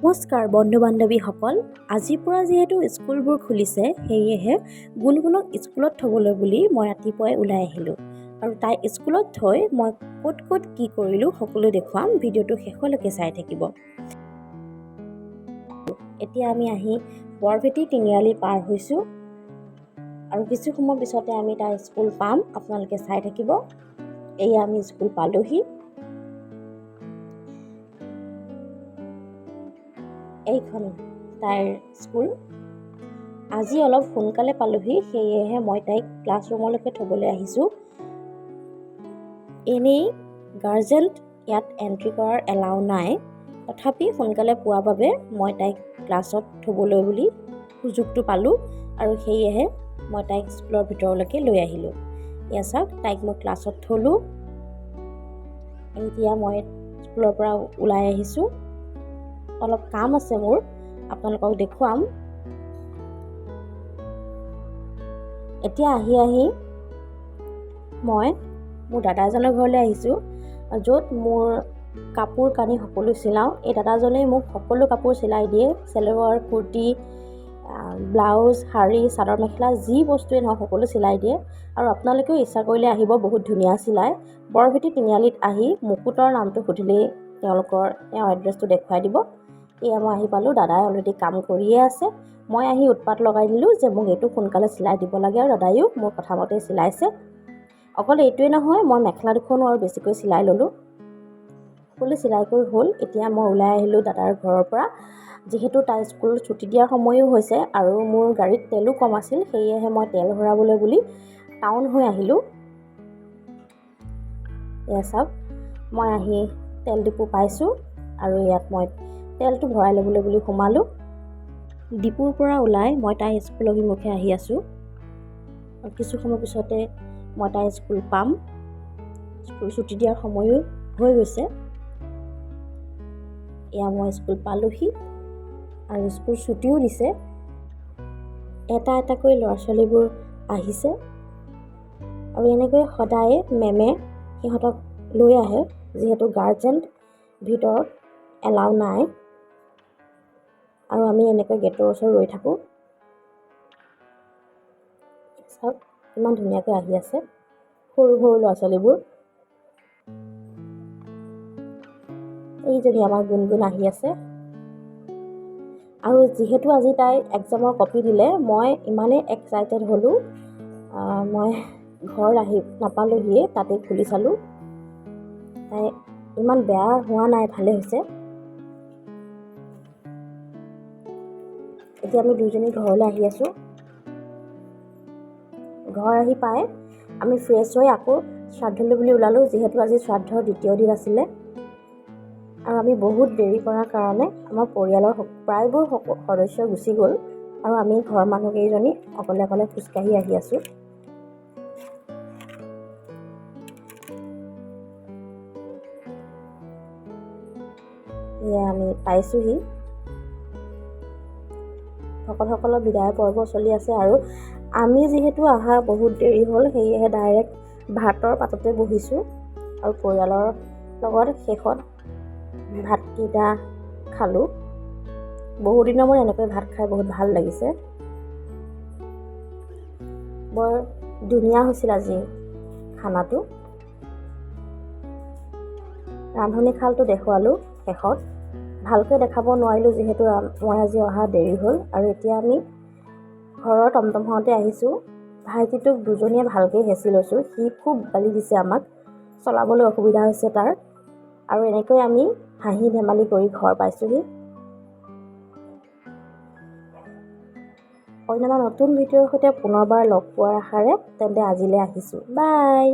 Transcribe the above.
নমস্কাৰ বন্ধু বান্ধৱীসকল। আজিৰ পৰা যিহেতু স্কুলবোৰ খুলিছে, সেয়েহে গুণগুণক স্কুলত থ'বলৈ বুলি মই ৰাতিপুৱাই ওলাই আহিলোঁ আৰু তাই স্কুলত থৈ মই ক'ত ক'ত কি কৰিলোঁ সকলো দেখুৱাম। ভিডিঅ'টো শেষলৈকে চাই থাকিব। এতিয়া আমি আহি বৰভেটি তিনিআলি পাৰ হৈছোঁ আৰু কিছু সময় পিছতে আমি তাইৰ স্কুল পাম। আপোনালোকে চাই থাকিব। এয়া আমি স্কুল পালোহি। এইখন তাইৰ স্কুল। আজি অলপ সোনকালে পালোহি, সেয়েহে মই তাইক ক্লাছৰুমলৈকে থ'বলৈ আহিছোঁ। এনেই গাৰ্জেন ইয়াত এণ্ট্ৰি কৰাৰ এলাউ নাই, তথাপি সোনকালে পোৱাৰ বাবে মই তাইক ক্লাছত থ'বলৈ বুলি সুযোগটো পালোঁ আৰু সেয়েহে মই তাইক স্কুলৰ ভিতৰলৈকে লৈ আহিলোঁ। এয়া চাওক, তাইক মই ক্লাছত থ'লোঁ। এতিয়া মই স্কুলৰ পৰা ওলাই আহিছোঁ। অলপ কাম আছে মোৰ, আপোনালোকক দেখুৱাম। এতিয়া আহি আহি মই মোৰ দাদা এজনৰ ঘৰলৈ আহিছোঁ, য'ত মোৰ কাপোৰ কানি সকলো চিলাওঁ। এই দাদাজনেই মোক সকলো কাপোৰ চিলাই দিয়ে। চেলোৱাৰ, কুৰ্তি, ব্লাউজ, শাৰী, চাদৰ মেখেলা, যি বস্তুৱেই নহওক সকলো চিলাই দিয়ে। আৰু আপোনালোকেও ইচ্ছা কৰিলে আহিব, বহুত ধুনীয়া চিলায়। বৰভেটি তিনিআলিত আহি মুকুটৰ নামটো সুধিলেই তেওঁৰ এড্ৰেছটো দেখুৱাই দিব। এয়া মই আহি পালোঁ। দাদাই অলৰেডি কাম কৰিয়ে আছে। মই আহি উৎপাত লগাই দিলোঁ যে মোক এইটো সোনকালে চিলাই দিব লাগে আৰু দাদায়ো মোৰ কথামতে চিলাইছে। অকল এইটোৱে নহয়, মই মেখেলা দুখনো আৰু বেছিকৈ চিলাই ল'লোঁ। সকলো চিলাই কৰি হ'ল। এতিয়া মই ওলাই আহিলোঁ দাদাৰ ঘৰৰ পৰা। যিহেতু তাইৰ স্কুল ছুটি দিয়াৰ সময়ো হৈছে আৰু মোৰ গাড়ীত তেলো কম আছিল, সেয়েহে মই তেল ভৰাবলৈ বুলি টাউন হৈ আহিলোঁ। এয়া চাওক, মই আহি তেল ডিপু পাইছোঁ আৰু ইয়াত মই তেলটো ভৰাই ল'বলৈ বুলি সোমালোঁ। ডিপুৰ পৰা ওলাই মই তাইৰ স্কুল অভিমুখে আহি আছোঁ। কিছু সময় পিছতে মই তাইৰ স্কুল পাম। স্কুল ছুটি দিয়াৰ সময়ো হৈ গৈছে। এয়া মই স্কুল পালোহি আৰু স্কুল ছুটিও দিছে। এটা এটাকৈ ল'ৰা ছোৱালীবোৰ আহিছে আৰু এনেকৈ সদায়ে মেমে সিহঁতক লৈ আহে, যিহেতু গাৰ্জেন ভিতৰত এলাউ নাই। আৰু আমি এনেকৈ গেটৰ ওচৰত ৰৈ থাকোঁ। চাওক, ইমান ধুনীয়াকৈ আহি আছে সৰু সৰু ল'ৰা ছোৱালীবোৰ। এইজনী আমাৰ গুণগুণ আহি আছে। আৰু যিহেতু আজি তাই এক্সামৰ কপি দিলে, মই ইমানেই এক্সাইটেড হ'লোঁ, মই ঘৰ আহি নাপালোহিয়ে তাতে খুলি চালোঁ। তাই ইমান বেয়া হোৱা নাই, ভালেই হৈছে। এতিয়া আমি দুয়োজনী ঘৰলৈ আহি আছোঁ। ঘৰ আহি পাই আমি ফ্ৰেছ হৈ আকৌ শ্ৰাদ্ধলৈ বুলি ওলালোঁ, যিহেতু আজি শ্ৰাদ্ধৰ দ্বিতীয় দিন আছিলে। আৰু আমি বহুত দেৰি কৰাৰ কাৰণে আমাৰ পৰিয়ালৰ প্ৰায়বোৰ সদস্য গুচি গ'ল আৰু আমি ঘৰৰ মানুহকেইজনী অকলে অকলে খোজকাঢ়ি আহি আছোঁ। এয়া আমি পাইছোঁহি। ভকতসকলৰ বিদায়ৰ পৰ্ব চলি আছে আৰু আমি যিহেতু অহা বহুত দেৰি হ'ল, সেয়েহে ডাইৰেক্ট ভাতৰ পাততে বহিছোঁ আৰু পৰিয়ালৰ লগত শেষত ভাতকেইটা খালোঁ। বহুদিনৰ মূৰত এনেকৈ ভাত খাই বহুত ভাল লাগিছে। বৰ ধুনীয়া হৈছিল আজি খানাটো। ৰান্ধনীশালটো দেখুৱালোঁ শেষত, ভালকৈ দেখাব নোৱাৰিলোঁ যিহেতু মই আজি অহা দেৰি হ'ল। আৰু এতিয়া আমি ঘৰৰ টমটমখনতে আহিছোঁ। ভাইটিটোক দুজনীয়ে ভালকৈ হেঁচি লৈছোঁ। সি খুব গালি দিছে আমাক, চলাবলৈ অসুবিধা হৈছে তাৰ। আৰু এনেকৈ আমি হাঁহি ধেমালি কৰি ঘৰ পাইছোঁহি। অন্য এটা নতুন ভিডিঅ'ৰ সৈতে পুনৰবাৰ লগ পোৱাৰ আশাৰে তেন্তে আজিলৈ আহিছোঁ। বাই।